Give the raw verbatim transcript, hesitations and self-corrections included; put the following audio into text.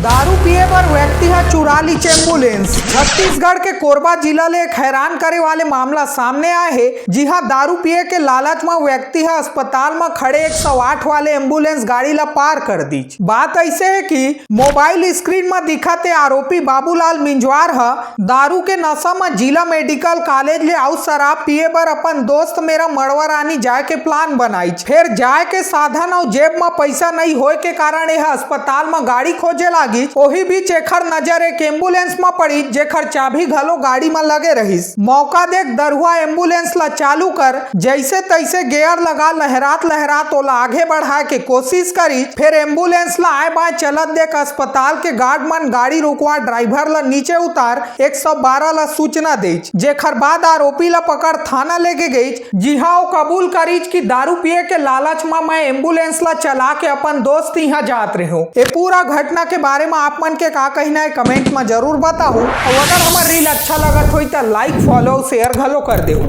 दारू पिए बर व्यक्ति ह चुरा लीच एम्बुलेंस। छत्तीसगढ़ के कोरबा जिला ले एक हैरान करे वाले मामला सामने आए हे, जिहां दारू पिए के लालच म व्यक्ति ह अस्पताल म खड़े एक सौ आठ वाले एम्बुलेंस गाड़ी ला पार कर दीच। बात ऐसे है कि मोबाइल स्क्रीन म दिखत ए आरोपी बाबूलाल मिंजवार ह दारू के नशा म जिला मेडिकल कॉलेज ले आऊ शराब पिए बर अपन दोस्त मेरा मड़वा रानी जाए के प्लान बनाईच। फेर जाए के साधन अउ जेब म पैसा नइ होए के कारण एह अस्पताल म गाड़ी खोजे लागिच। ओही बीच एखर नजर एक एम्बुलेंस म पड़िच, जेखर चाबी घलो गाड़ी म लगे रहिस। मौका देख दरुहा एम्बुलेंस ला चालू कर जैसे तैसे गियर लगा लहरात लहरात ओला आगे बढ़ाए के कोशिश करिच। फेर एम्बुलेंस ला आए बाए चलत देख अस्पताल के गार्ड मन गाड़ी रुकवा ड्राइवर ला नीचे उतार एक सौ बारह ला सूचना देच, जेखर बाद आरोपी ला पकड़ थाना लेगे गईच। जिहां ओ कबूल करिच कि दारू पिए के लालच म मैं एम्बुलेंस ला चला के अपन दोस्त इहां जात रेहों। ए पूरा घटना के बारे म आप मन के का कहना है, कमेंट म जरूर बताहू। अउ अगर हमर रील अच्छा लगत होई त लाइक, फॉलो, शेयर घलो कर देहू।